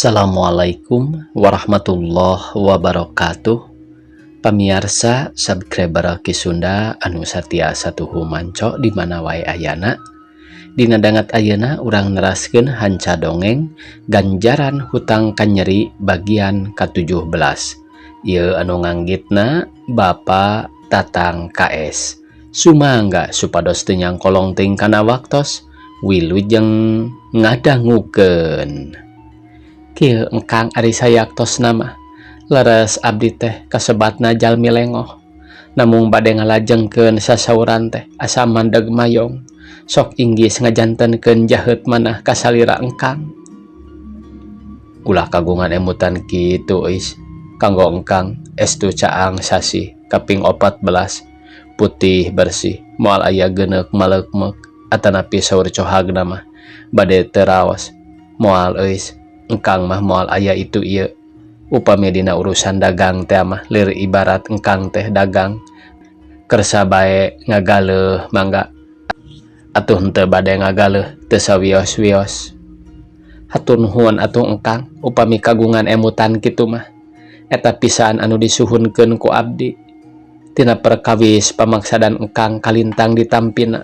Assalamualaikum warahmatullahi wabarakatuh. Pamiarsa subscriber Ki Sunda anu satia satuhu manco di mana wae ayana. Dina dangat ayeuna urang neraskeun hanca dongeng Ganjaran Hutang Kanyeri bagian ka-17. Ieu anu nganggitna Bapak Tatang KS. Sumangga supados teu nyangkolong teuing kana waktos, wilujeng ngadangukeun. Kieu, Engkang, ari sayaktosna mah leres abdi teh kasebatna jalmi lengoh, namung bade ngalajengkeun sasauran teh asa mandeg mayong. Sok inggis ngajantenkeun jaheut manah ka salira Engkang. Ulah kagungan emutan kitu, Eis. Kanggo Engkang estu caang sasih kaping 14 putih bersih, moal aya geuneuk maleukmeuk atanapi saur cohagna mah bade teu raos. Moal, Eis, Engkang mah moal aya itu ieu. Upami dina urusan dagang teh mah lir ibarat Engkang teh dagang, kersa bae ngagaleuh mangga, atuh henteu bade ngagaleuh teu sawios-wios. Hatur nuhun atuh, Engkang, upami kagungan emutan kitu mah. Eta pisan anu disuhunkeun ku abdi tina perkawis pamaksadan Engkang kalintang ditampina,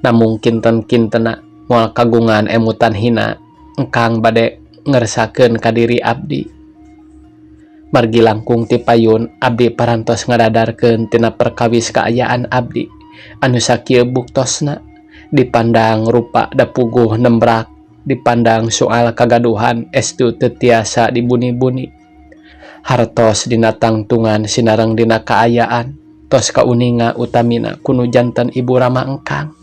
namung kinten-kintena moal kagungan emutan hina Engkang bade ngersakeun ka diri abdi. Margi langkung ti payun abdi parantos ngadadarkeun tina perkawis kaayaan abdi anu sakieu buktosna. Dipandang rupa da puguh nembrak, dipandang soal kagaduhan estu teu tiasa dibuni-buni. Hartos dina tangtungan sinareng dina kaayaan tos kauninga, utamina ku nu janten ibu rama Engkang.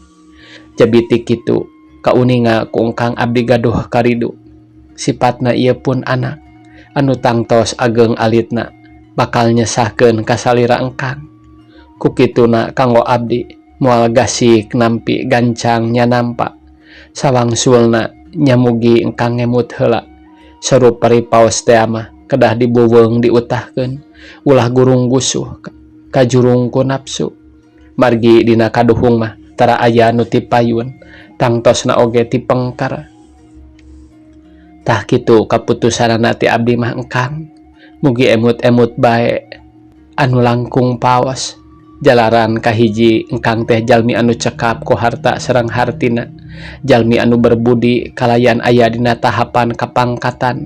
Jabi ti kitu kauninga ku Engkang abdi gaduh karidu. Sipatna ieu pun anak anu tangtos ageng alitna bakal nyesahkeun ka salira Engkang. Ku kituna kanggo abdi moal gasik nampi, gancang nya nampa. Sawangsulna nya mugi Engkang ngemut heula. Saur paripaos teh mah kedah dibuweung, diutahkeun, ulah gurung gusuh kajurung ku nafsu. Margi dina kaduhung mah tara aya nu ti payun, tangtosna oge ti pengker. Tah, kitu kaputusanana ti abdi mah, Engkang. Mugi emut-emut bae anu langkung paos, jalaran kahiji Engkang teh jalmi anu cekap ku harta sareng hartina, jalmi anu berbudi kalayan aya dina tahapan kapangkatan.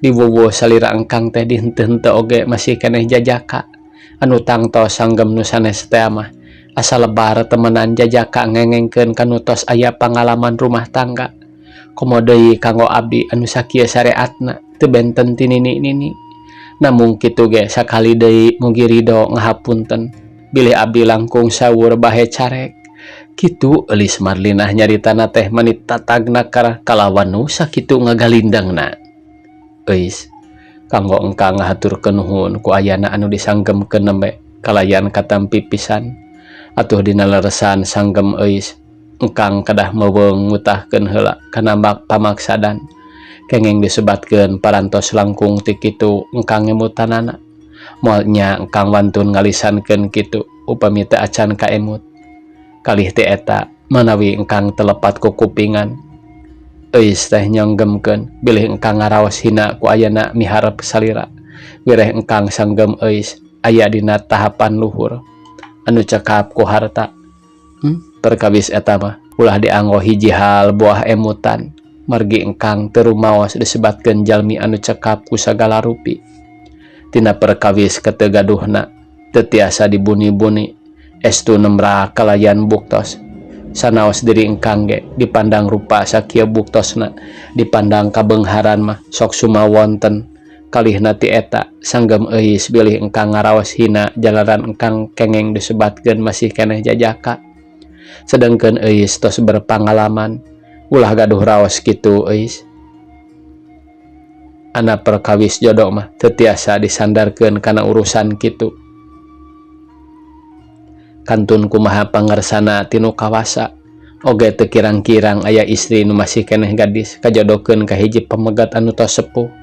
Diwuwuh salira Engkang teh dihenteu-henteu oge masih keneh jajaka anu tangtos sanggem nu sanes teh mah asa lebar temenan jajaka ngengengkeun ka nu tos aya pangalaman rumah tangga, komo deui kanggo abdi anu sakieu sareatna teu benten ti nini-nini. Namung kitu ge sakali deui mugi ridho ngahapunten bilih abdi langkung sawur bahe carek. Kitu Elis Marlinah nyaritana teh mani tatagna kalawan nu sakitu ngagalindengna. Eis, kanggo Engkang ngahaturkeun nuhun ku ayana anu disanggemkeun nembe kalayan katampi pisan. Atuh dina leresan sanggem Eis, Engkang kedah meuweung ngutahkeun heula kana pamaksadan kenging disebatkeun parantos langkung ti kitu Engkang ngemutanana. Moal nya Engkang wantun ngalisankeun kitu upami teu acan kaemut. Kalih ti eta, manawi Engkang telepat ku kupingan, Eis teh nyanggemkeun bilih Engkang ngaraos hina ku ayana miharep salira. Wireh Engkang sanggem Eis aya dina tahapan luhur anu cekap ku harta. Perkawis eta mah ulah dianggo hiji hal buah emutan, margi Engkang teu rumaos disebatkeun jalmi anu cekap ku sagala rupi. Tina perkawis ketegaduhna teu tiasa dibuni-buni, estu nemrak kalayan buktos. Sanaos diri Engkang ge dipandang rupa sakieu buktosna, dipandang kabeungharan mah sok sumawonten. Kalihna ti eta sanggem Eis bilih Engkang ngaraos hina jalaran Engkang kengeng disebatkeun masih keneh jajaka, sedangkan Eis tos berpangalaman. Ulah gaduh raos kitu, Eis. Ana perkawis jodoh mah teu tiasa disandarkeun kana urusan kitu. Kantun kumaha pangersana ti Nu Kawasa oge teu kirang-kirang aya istri nu masih keneh gadis kajodohkeun ka hiji pamegat anu tos sepuh.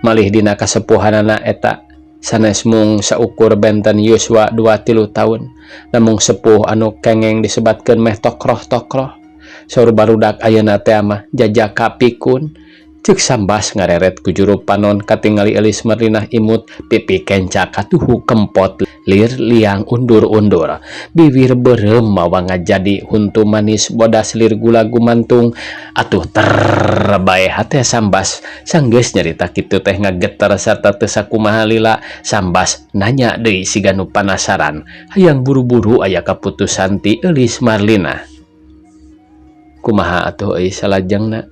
Malih dina kasepuhanana eta sanes mung saukur benten yuswa 2-3 taun, namung sepuh anu kengeng disebatkeun meh tokroh-tokroh. Saur barudak ayeuna teh mah jajaka pikun. Ceuk Sambas ngareret ku juru panon katingali Eulis Marlinah imut pipi kenca katuhu kempot lir liang undur-undur biwir beureum mawa ngajadi huntu manis bodas lir gula gumantung atuh ter bae hate Sambas sanggeus nyarita kitu teh ngageter sarta teu sakumaha lila Sambas nanya deui siga nu panasaran hayang buru-buru aya kaputusan ti Eulis Marlinah kumaha atuh euy salajengna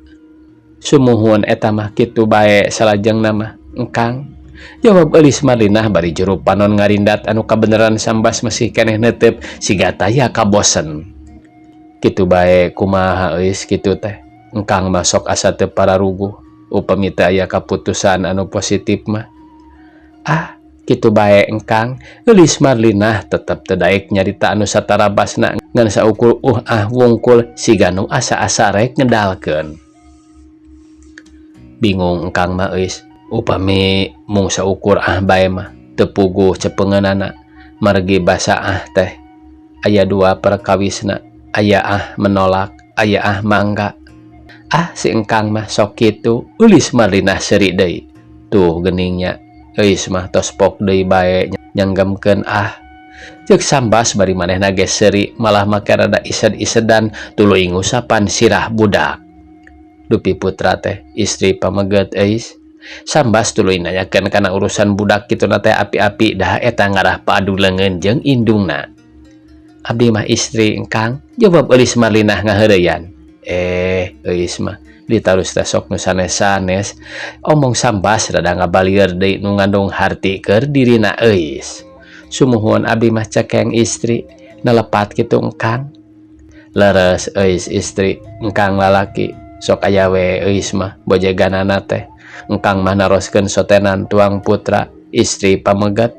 Sumuhun eta mah kitu bae salajengna mah engkang jawab Eulis Marlinah bari juru panon ngarindat anu kabeneran Sambas masih keneh neuteup siga taya kabosen. Kitu bae kumaha euis kitu teh engkang mah sok asa teu pararuguh upami teu aya kaputusan anu positif mah. Ah kitu bae engkang Eulis Marlinah tetep teu daek nyarita anu satarabasna ngan saukur uh ah wungkul siga nu asa-asa rek ngedalkeun. Bingung engkang mah euis upami mung saukur ah bae mah teu puguh cepengeunana margi basa ah teh aya dua perkawisna aya ah menolak aya ah mangga ah si engkang mah sok kitu Eulis Marlinah seuri deui tuh geuning nya euis mah tos pok deui bae nyanggemkeun ah ceuk Sambas bari manehna ge seuri malah make rada ised-isedan tuluy ngusapan sirah budak. Dupi putra teh istri pameget euis Sambas tuluy nanyakeun kana urusan budak kituna teh api-api dah eta ngarah paadu leungeun jeung indungna. Abdi mah istri engkang jawab Eulis Marlinah ngaheureyan. Eh euis mah ditarus teh sok nu sanes-sanes omong Sambas rada ngabalieur deui nu ngandung harti keur dirina euis. Sumuhun abdi mah cekeng istri nelepat kitu engkang. Leres euis istri engkang lalaki sok aya we euis mah bojeganana teh engkang mah naroskeun sotenan tuang putra istri pameget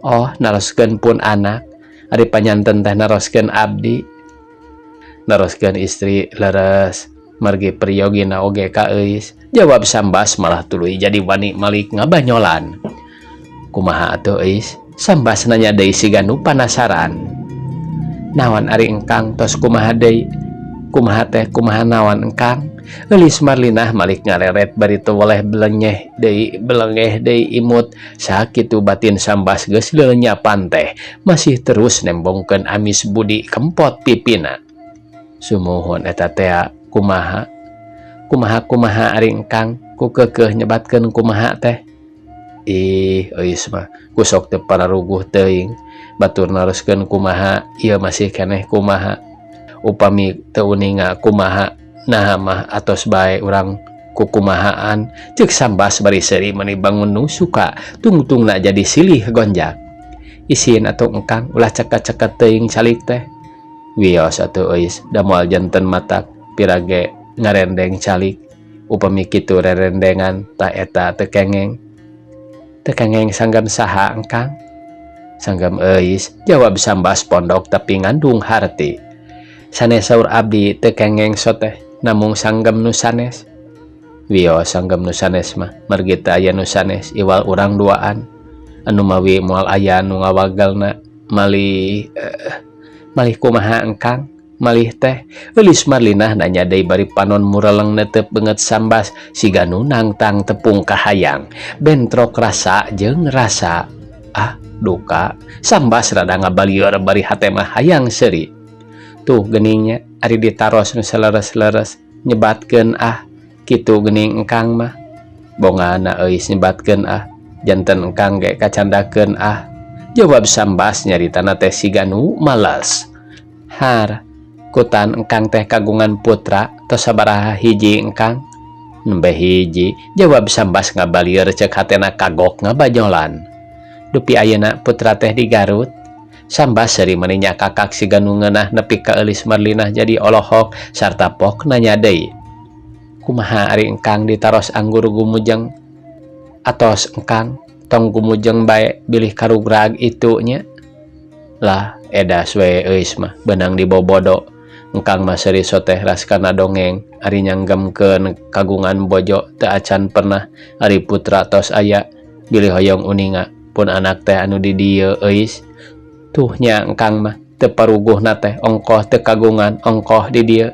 oh naroskeun pun anak ari panyanten teh naroskeun abdi naroskeun istri leres margi priyogina oge ka euis jawab Sambas malah tuluy jadi wani malik ngabanyolan kumaha atuh euis Sambas nanya deui siga nu panasaran naon ari engkang tos kumaha deui kumaha teh kumaha naon engkang Eulis Marlinah malik ngareret bari teu weleh belengeh deui imut sakitu batin Sambas geus leunyapan teh masih terus nembongkeun amis budi kempot pipina sumuhun eta tea kumaha kumaha kumaha ari engkang ku keukeuh nyebatkeun kumaha teh ih euis mah ku sok teu pararuguh teuing batur naroskeun kumaha ieu masih keneh kumaha upami teu uninga kumaha naha mah atos bae urang kukumahaan ceuk Sambas bari seuri meuni bangun nu suka tungtungna jadi silih gonjak isin atuh engkang ulah ceket-ceket teuing calik teh wios atuh euis da moal janten matak pirage ngarendeng calik upami kitu rerendengan tah eta teu kengeng sanggam saha engkang sanggam euis jawab Sambas pondok tapi ngandung harti sanes saur abdi teu kengeng soteh namung sanggem nu sanes wios sanggem nu sanes mah margi teu aya nu sanes iwal urang duaan anu mawi moal aya nu ngawagelna malih malih kumaha engkang malih teh Eulis Marlinah nanya deui bari panon mureleng neuteup beungeut Sambas siga nu nangtang tepung kahayang bentrok rasa jeung rasa ah duka Sambas rada ngabalieur bari hate mah hayang seuri tuh geningnya ari ditaros nu saleres-leres nyebatkeun ah kitu geuning engkang mah bongana euis nyebatkeun ah janten engkang ge kacandakeun ah jawab Sambas nyaritana teh siga nu malas har kutan engkang teh kagungan putra tos sabaraha hiji engkang nembe hiji jawab Sambas ngabalieur ceuk hatena kagok ngabanyolan dupi ayeuna putra teh di Garut Sambas seuri meuni nyakakak siga nu ngeunah nepi ka Eulis Marlinah jadi olohok sarta pok nanya deui kumaha ari engkang ditaros anggur gumujeng atos engkang tong gumujeng bae bilih karugrag itu nya lah edas we euis mah beunang dibobodo engkang mah seuri soteh ras kana dongeng ari nyanggemkeun kagungan bojo teu acan pernah ari putra tos aya bilih hoyong uninga pun anak teh anu di dieu euis tuh nya engkang mah teu paruguhna teh ongkoh teu kagungan ongkoh di dieu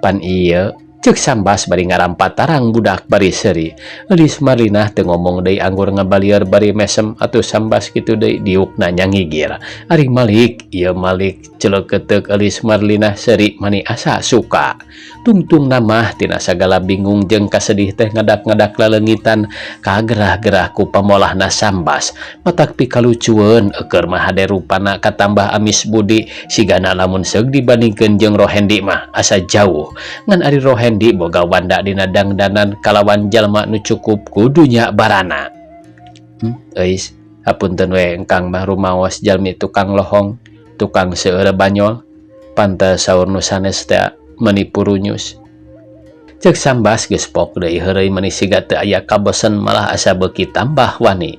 pan ieu Cek Sambas bari ngarampat tarang budak bari seuri. Eulis Marlinah teu ngomong deui anggur ngabalieur bari mesem atuh Sambas kitu deui diukna nyangigir. Ari Malik, ieu Malik celeukeuteup Eulis Marlinah seuri mani asa suka. Tungtungna mah tina sagala bingung jeung kasedih teh ngadak-ngadak laleungitan kagerah-gerah ku pamolahna Sambas. Matak pikalucueun eukeur mah hade rupana katambah amis budi sigana lamun seug dibandingkeun jeung Rohendi mah asa jauh. Ngan ari Rohendi boga wanda dina dangdanan kalawan jalma nu cukup ku dunya barana. Euis, hapunten we engkang mah rumaos jalmi tukang lohong, tukang seueur banyol, pantes saur nu sanes teh meni purunyus. Cek Sambas geus pok deui heureuy meni siga teu aya kabosen malah asa beuki tambah wani.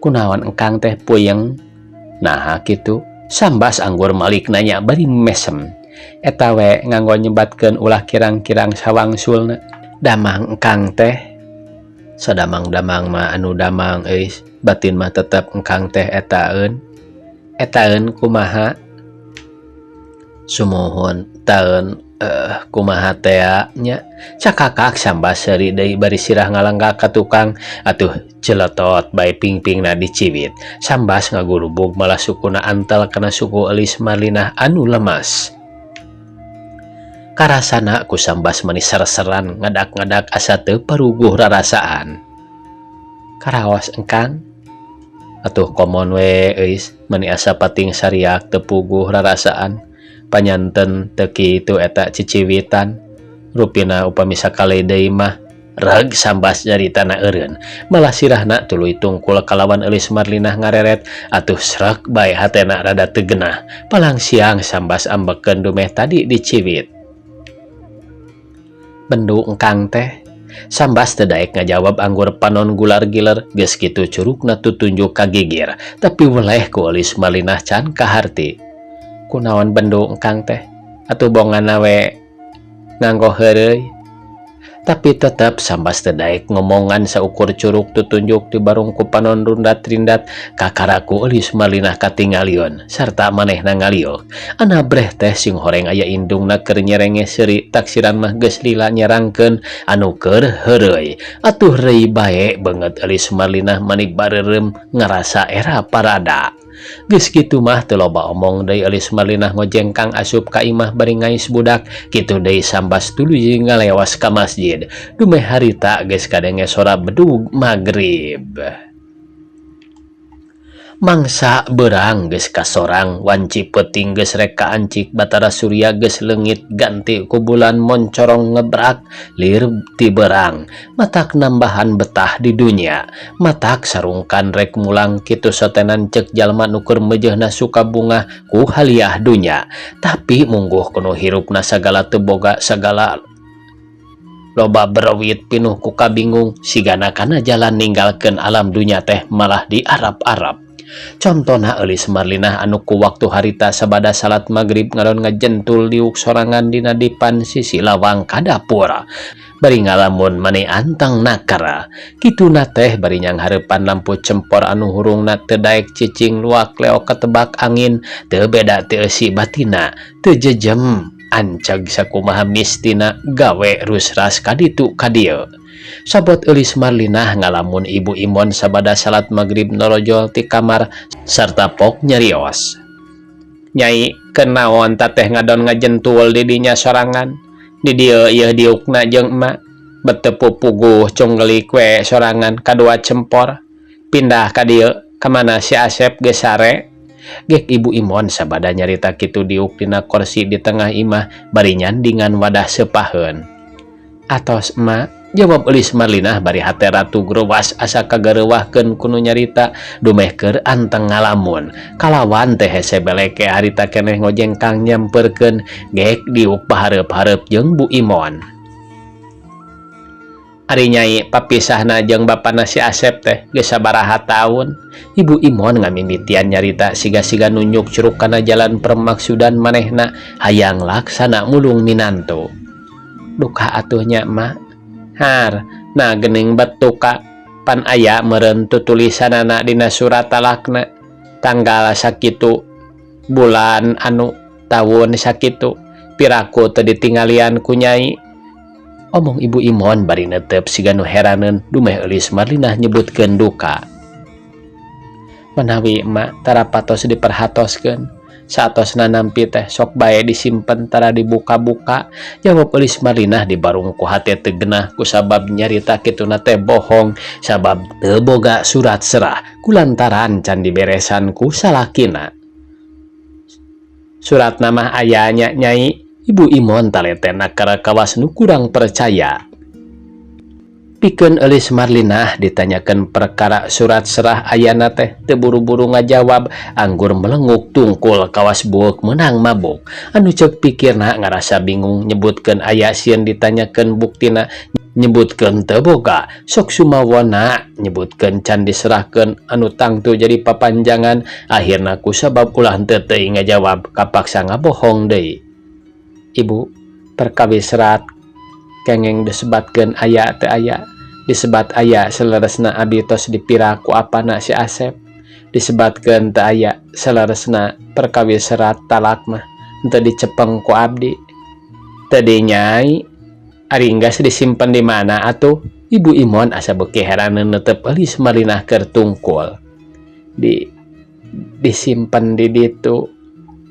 Kunaon engkang teh puyeng? Naha kitu? Sambas anggur Malik nanya bari mesem. Eta we nganggo nyebatkeun ulah kirang-kirang sawangsulna. Damang engkang teh. Sadamang-damang mah anu damang euis, batin mah tetep engkang teh etaeun. Etaeun kumaha? Sumuhun taeun kumaha tea nya cakakak Sambas seuri deui bari sirah ngalanggak ka tukang atuh celetot bae pingpingna diciwit. Sambas ngagurubug malah sukuna antel kana suku Eulis Marlinah anu lemas. Karasana ku Sambas mani ser-seran ngadak-ngadak asa teu paruguh rarasaan. Karaos engkang? Atuh komon we euis mani asa pating sariak teu puguh rarasaan. Panyanten teu kitu eta ciciwitan. Rupina upami sakali deui mah reg Sambas nyaritana eureun. Malah sirahna tuluy tungkul kalawan Eulis Marlinah ngareret atuh srek bae hatena rada teu genah. Palang siang Sambas ambekeun dumeh tadi diciwit. Bendu engkang teh? Sambas teu daek ngajawab anggur panon gular giler geus kitu curugna tutunjuk ka gigir tapi weleh ku Eulis Marlinah can kaharti. Kunaon bendu engkang teh? Atuh bongana we nganggo heureuy. Tapi tetep Sambas teu daek ngomongan saukur curug tutunjuk di barung ku panon rundat-rindat kakara ku Eulis Marlinah katingalieun sarta manehna ngaliuk. Anabreh teh sing horeng aya indungna keur nyerenge seuri taksiran mah geus lila nyerangkeun anu keur heureuy. Atuh reuy bae beungeut Eulis Marlinah mani bareureum ngarasa era parada. Geus kitu mah teu loba omong deui Eulis Marlinah ngojengkang asup ka imah bari ngais budak. Kitu deui Sambas tuluy ngalewas ka masjid. Dumeh harita geus kadenge sora bedug magrib. Mangsa beurang geus kasorang wanci peuting geus rek kaancik Batara Surya geus leungit ganti ku bulan moncorong ngebrak lir ti beurang matak nambahan betah di dunya matak sarungkan rek mulang kitu sotenan cek jalma nu keur meujeuhna suka bungah ku haliah dunya tapi mungguh kuno hirupna sagala teu boga sagala loba berewit pinuh ku kabingung sigana kana jalan ninggalkeun alam dunya teh malah di Arab-Arab. Contona Eulis Marlinah anu ku waktu harita sabada salat magrib ngadon ngajentul diuk sorangan dina dipan sisi lawang ka dapur. Bari ngalamun mani anteng nakara. Kituna teh bari nyanghareupan lampu cempor anu hurungna teu daek cicing luak leok katebak angin teu beda ti eusi batina teu jejem ancag sakumaha mistina gawe rusras kaditu ka dieu. Sabot Eulis Marlinah ngalamun Ibu Imon sabada salat magrib norojol ti kamar sarta pok nyarios. Nyai kenaon tateh ngadon ngajentul di dinya sorangan. Di dieu ieu diukna jeung emak. Betepu puguh cunggelik we sorangan kadua cempor. Pindah ka dieu kamana si Asep geus sare. Gek Ibu Imon sabada nyarita kitu diuk dina korsi di tengah imah bari nyandingan wadah sepaheun. Atos emak, jawab Eulis Marlinah bari hate ratu growas asa kagareuwahkeun ku nu nyarita dumeh keur anteng ngalamun. Kalawan teh hese beleke harita keneh ngojengkang nyamperkeun gek diuk pahareup-hareup jeung Bu Imon. Ari nyai papisahna jeung bapana si Asep teh geus sabaraha taun. Ibu Imon ngamimitian nyarita siga-siga nunjuk curug kana jalan permaksudan manehna hayang laksana mulung minantu. Duka atuh nya mak. Har, nah gening betuka pan aya meureun tutulisanana dina surat talakna tanggal sakitu bulan anu taun sakitu piraku teu ditinggalian ku nyai. Omong Ibu Imon bari netep siga nu heraneun dumeh Eulis Marlinah nyebutkeun duka. Manawi emak tara patos diperhatoskeun, saatosna nampi teh sok bae disimpen tara dibuka-buka, jawab Eulis Marlinah dibarung ku hate teu genah kusabab nyarita kituna teh bohong sabab teu boga surat serah kulantaran can diberesan ku salakina. Suratna mah aya nya Nyai? Ibu Imon taletena kawas nu kurang percaya. Pikeun Eulis Marlinah ditanyakeun perkara surat serah ayana teh teu buru-buru ngajawab, anggur melenguk tungkul kawas bueuk meunang mabuk. Anu ceuk pikirna ngarasa bingung nyebutkeun aya sieun ditanyakeun buktina, nyebutkeun teu boga sok sumawona, nyebutkeun can diserahkeun anu tangtu jadi papanjangan. Akhirna kusabab ulah henteu teuing ngajawab kapaksa ngabohong deui. Ibu, perkawis serat kengeng disebatkeun aya teu aya? Disebat aya, saleresna abi tos dipira ku apana si Asep. Disebatkeun teu aya, saleresna perkawis serat talak mah henteu dicepeng ku abdi. Teu di Nyai? Ari enggas disimpen di mana atuh? Ibu Imon asa beuki heraneun netep Eulis Marlinah keur tungkul. Disimpen di ditu.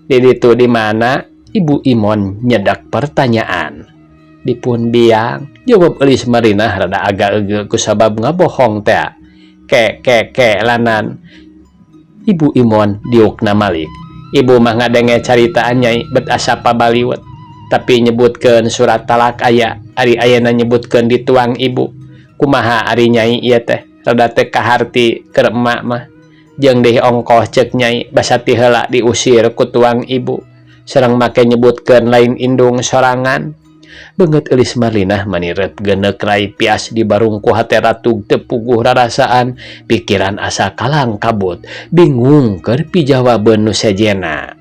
Di ditu di mana? Ibu Imon nyedak pertanyaan. Di pun biang, jawab Eulis Marlinah rada agak eugeut kusabab ngabohong teh. Ke ke ke lanan. Ibu Imon diukna malik. Ibu mah ngadenge caritaan Nyai bet asa pabaliwet. Tapi nyebutkeun surat talak aya, ari ayana nyebutkeun dituang ibu. Kumaha ari Nyai ieu teh? Rada teu kaharti keur emak mah. Jeung deui ongkoh ceuk Nyai basa ti heula diusir ku tuang ibu. Sareng make nyebutkeun lain indung sorangan. Beungeut Eulis Marlinah manirep geuneuk rai pias dibarung ku hate ratug teu puguh rarasaan, pikiran asa kalang kabut, bingung keur pijawabeun nu sejenna.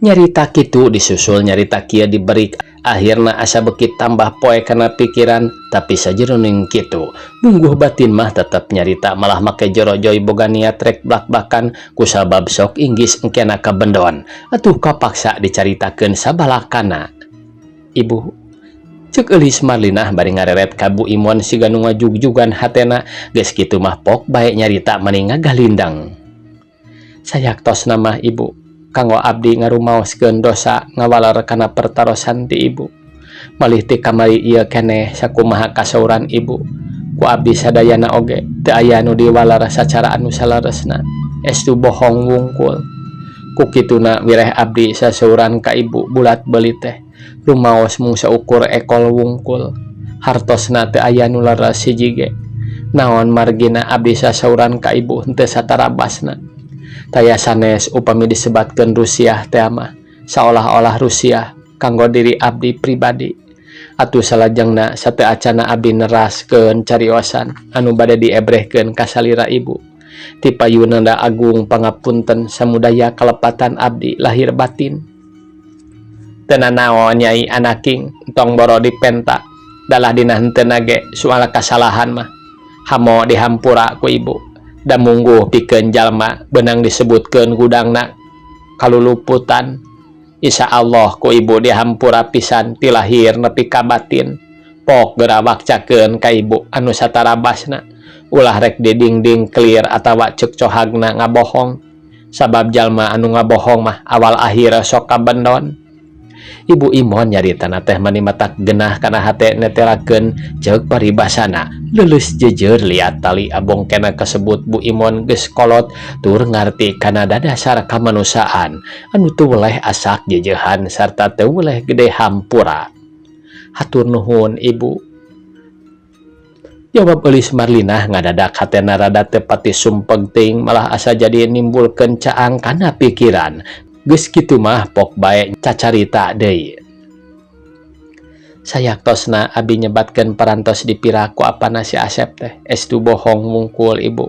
Nyarita kitu disusul nyarita kieu diberi, akhirna asa beuki tambah poe kana pikiran. Tapi sajeroning kitu bungguh batin mah tetep nyarita malah make jorojoy boga niat rek blak-blakan kusabab sok inggis engkena kabendon atuh kapaksa dicaritakeun sabalakana. Ibu, cek Eulis Marlinah bari ngareret ka Bu Imon siga nu ngajugjugan hatena, geus kitu mah pok bae nyarita mani ngagalindang. Sayaktosna mah Ibu, kanggo abdi ngarumaoskeun dosa ngawaler kana pertarosan ti Ibu. Malih ti kamari ieu keneh sakumaha kasauran Ibu, ku abdi sadayana oge teu aya nu diwaler sacara anu saleresna, estu bohong wungkul. Ku kituna wireh abdi sasauran ka Ibu bulat beulit teh rumaos mung saukur ekol wungkul, hartosna teu aya nu leres hiji ge. Naon margina abdi sasauran ka Ibu henteu satarabasna? Taya sanes upami disebatkeun rusiah teh mah saolah-olah rusiah kanggo diri abdi pribadi. Atuh salajengna sateu acana abdi neraskeun cariosan anu bade diebrehkeun ka salira Ibu. Ti payunanda agung pangapunten samudaya kalepatan abdi lahir batin. Teu nanaon Nyai anaking, entong boro dipenta, dalah dina henteuna ge soal kasalahan mah hamo dihampura ku Ibu. Da mungguh pikeun jalma beunang disebutkeun gudangna kaluluputan. Insya Allah ku Ibu dihampura pisan ti lahir nepi ka batin. Pok geura wakcakeun ka Ibu anu satarabasna, ulah rek didingding clear atawa ceuk cohagna ngabohong, sabab jalma anu ngabohong mah awal akhir sok kabendon. Ibu Imon nyaritana teh mani matak genah kana hate netelakeun ceuk paribasana leuleus jeujeur liat tali abongkena kasebut. Bu Imon geus kolot tur ngarti kana dadasar kamanusiaan anu teu weleh asak jeujeuhan sarta teu weleh gede hampura. Hatur nuhun, Ibu, jawab Eulis Marlinah ngadadak hatena rada teu pati sumpeg teuing, malah asa jadi nimbulkeun caang kana pikiran. Geus kitu mah pok bae cacarita deui. Sayaktosna abi nyebatkeun parantos dipira ku apana si Asep teh estu bohong wungkul, Ibu.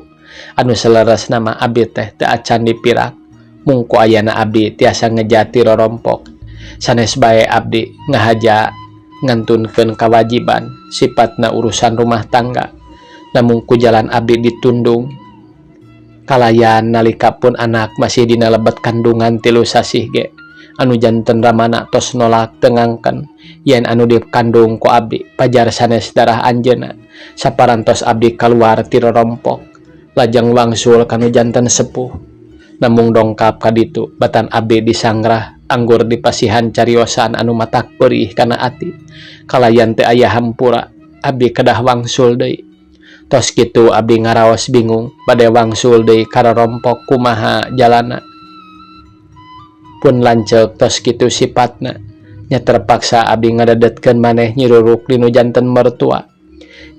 Anu saleresna mah abi teh teu acan dipirak, mung ku ayana abdi tiasa ngejati rorompok. Sanes bae abdi ngahaja ngantunkeun kawajiban sifatna urusan rumah tangga, namun ku jalan abdi ditundung kalayan nalika pun anak masih dina lebet kandungan 3 sasih ge Anu janten ramana tos nolak teu ngangken yen anu dikandung ku abdi pajar sanes darah anjeunna. Saparantos abdi kaluar ti rorompok lajeng wangsul ka nu janten sepuh. Namung dongkap ka ditu batan abdi disangrah anggur dipasihan cariosan anu matak peurih kana ati. Kalayan teu aya hampura abdi kedah wangsul deui. Tos kitu abdi ngaraos bingung bade wangsul deui ka rorompok kumaha jalana. Pun lanceuk tos kitu sipatna nya terpaksa abdi ngadadetkeun maneh nyiruruk di nu janten mertua.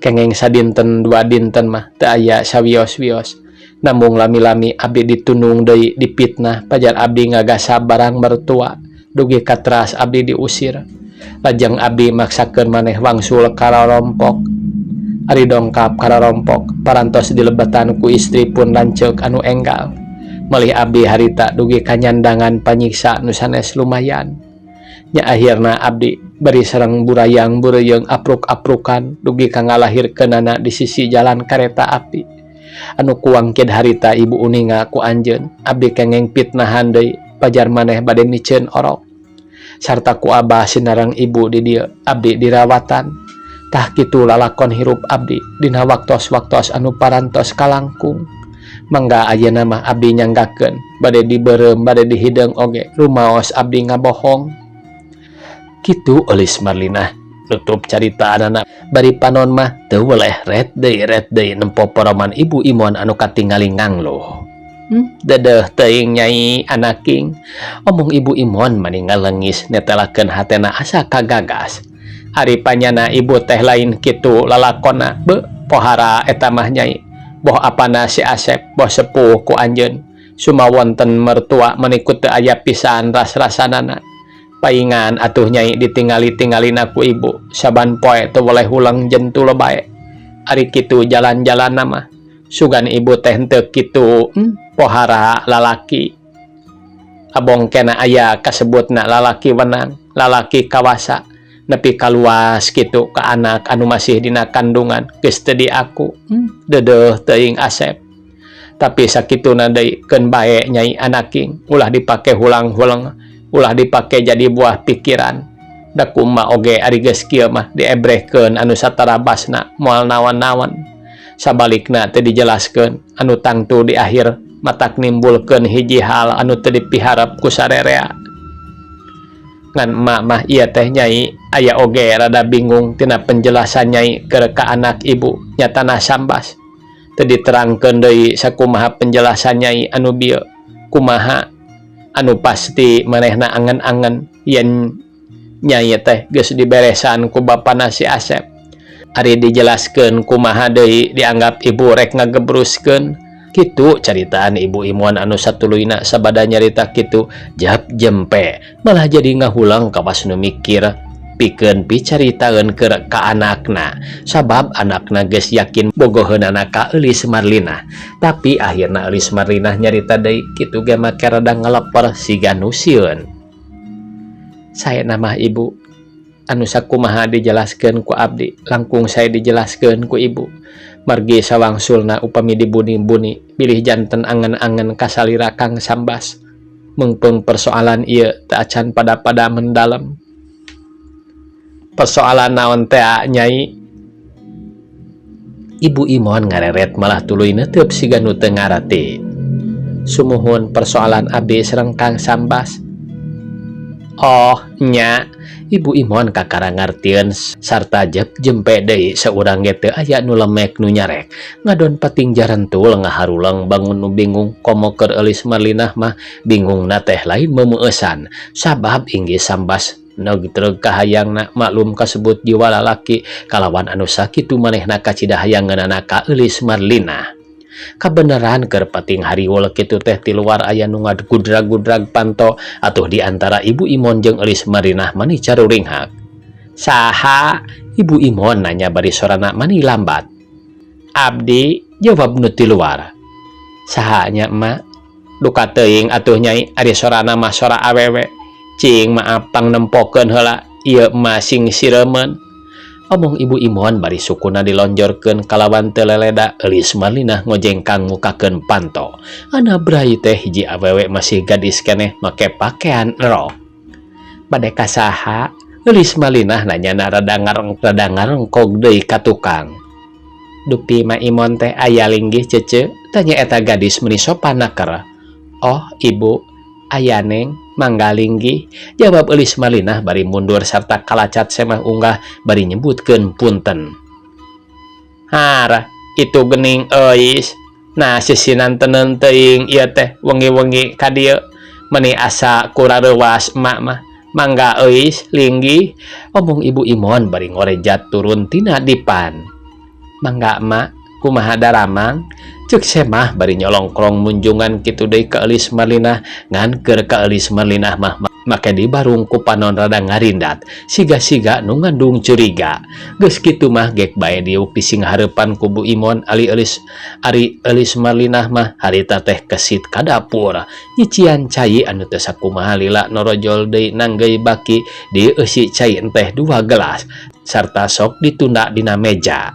Kengeng sadinten dua dinten mah teu aya sawios-wios. Namung lami-lami abdi ditunung deui dipitnah pajar abdi ngagasab barang mertua dugi ka teras abdi diusir. Lajeng abdi maksakeun maneh wangsul ka rorompok. Ari dongkap ka rorompok parantos dilebetan ku istri pun lanceuk anu enggal. Malih abdi harita dugi ka nyandangan panyiksa nu sanes lumayan. Nya akhirna abdi bari sareng burayang bureuyeung apruk-aprukan dugi ka ngalahirkeunana di sisi jalan kareta api. Anu kuwangkid harita ibu uninga ku anjeun abdi kengeng pitnahan deui pajar maneh bade miceun orok. Sarta ku abah sinareng ibu di dieu abdi dirawatan. Tah kitu lalakon hirup abdi dina waktos-waktos anu parantos kalangkung. Mangga ayeuna mah abdi nyanggakeun bade dibeureum bade dihideung oge rumaos abdi ngabohong. Kitu Eulis Marlinah nutup caritaanana bari panon mah teu weleh ret deui nempo poroman Ibu Imon anu katingali ngangluh. Dedeh teuing Nyai anaking omong Ibu Imon mani ngalengis netelakeun hatena asa kagagas. Ari panyana ibu teh lain kitu lalakonna beuh pohara eta mah Nyai. Boh apana si Asep boh sepuh ku anjeun sumawonten mertua meni ku teu aya pisan ras-rasanana. Paingan atuh Nyai ditingali-tingalina ku ibu saban poe teu weleh huleng jentul bae. Ari kitu jalan-jalanna mah sugan ibu teh henteu kitu pohara lalaki. Abong kena aya kasebutna lalaki wenang lalaki kawasa nepi kaluas kitu ka anak anu masih dina kandungan geus teu diaku. Dedeuh teuing Asep. Tapi sakituna deui keun bae Nyai anaking ulah dipake hulang-huleng ulah dipake jadi buah pikiran. Da kuma oge ari geus kieu mah diebrehkeun anu satarabasna moal naon-naon. Sabalikna teu dijelaskeun anu tangtu di akhir matak nimbulkeun hiji hal anu teu dipiharep ku sarerea. Ngan emak mah ieu teh Nyai aya oge rada bingung tina penjelasan Nyai keur ka anak ibu nyatana sambas. Teu diterangkeun deui sakumaha penjelasan Nyai anu bieu kumaha anu pasti manehna angen-angen yen Nyai teh geus diberesan ku bapana si Asep. Ari dijelaskeun kumaha deui dianggap ibu rek ngagebruskeun. Kitu caritaan Ibu Imon anu satuluyna sabada nyarita kitu jap jempe malah jadi ngahulang kawas nu mikir pikeun picaritaeun keur ka anakna sabab anakna geus yakin bogoheunana ka Eulis Marlinah. Tapi akhirna Eulis Marlinah nyarita deui kitu ge make rada ngaleper siga nu sieun. Saena mah ibu anu sakumaha dijelaskeun ku abdi langkung sae dijelaskeun ku ibu. Margi sawangsulna upami dibuni-buni bilih janten angen-angen kasalira Kang Sambas. Meungpeung persoalan ieu teu acan pada-pada mendalam. Persoalan naon teh Nyai? Ibu Imon ngareret malah tuluy neuteup siga nu teu ngarati. Sumuhun persoalan abdi sareng Kang Sambas. Oh nya, Ibu Imon kakara ngartieun sarta jep jempe deui saurang ge teu aya nu lemek nu nyarek. Ngadon pating jarentul ngaharuleng bangun nu bingung komo keur Eulis Marlinah mah bingungna teh lain meumeueusan sabab inggih Sambas neug kahayangna maklum kasebut jiwa lalaki kalawan anu sakitu manehna kacida hayangeunana ka Eulis Marlinah. Kabeneran keur pating hariwul kitu teh ti luar aya nu ngagudrag-gudrag panto atuh di antara Ibu Imon jeung Eulis Marlinah mani caruringhak. Saha? Ibu Imon nanya bari sorana mani lambat. Abdi, jawab nu ti luar. Saha nya emak? Duka teuing atuh Nyai ari sorana mah sora awewe. Cing maaf pang nempokeun heula ieu emak sing sireumeun. Omong Ibu Imon bari sukuna dilonjorkeun kalawan teu leleda Eulis Marlinah ngojengkang mukakeun panto. Ana brai teh hiji awewe masih gadis keneh make pakaian rok. Bade ka saha? Eulis Marlinah nanyana rada rada ngarengkog deui ka tukang. Dupi Ma Imon teh aya linggih, Cece? Tanya eta gadis meni sopan naker. Oh, Ibu, aya, Neng, mangga linggih, jawab Eulis Marlinah bari mundur sarta kalacat Semah unggah bari nyebutkeun punten. Hara, itu gening Euis. Nah, sisinanteneun teuing ieu teh wengi-wengi ka dieu. Meni asa kurareuwas emak mah. Mangga Euis, linggih, omong Ibu Imon bari ngorejat turun tina dipan. Mangga, Emak, kumaha daramang? Cek Semah bari nyolongkrong munjungan kitu deui ka Eulis Marlinah. Ngan keur ka Eulis Marlinah mah make dibarung ku panon rada ngarindat, siga-siga nu ngandung curiga. Geus kitu mah gek bae diuk di singhareupan ku Bu Imon. Ali Eulis ari Eulis Marlinah mah harita teh kesit ka dapur nyician cai anu teu sakumaha lila norojol deui nanggeuy baki dieusi cai enteh dua gelas sarta sok ditunda dina meja.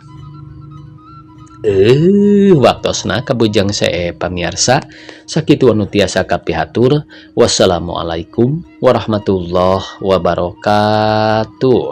Waktosna kabujang see, pamiarsa. Sakitu anu tiasa kapihatur. Wassalamualaikum warahmatullahi wabarakatuh.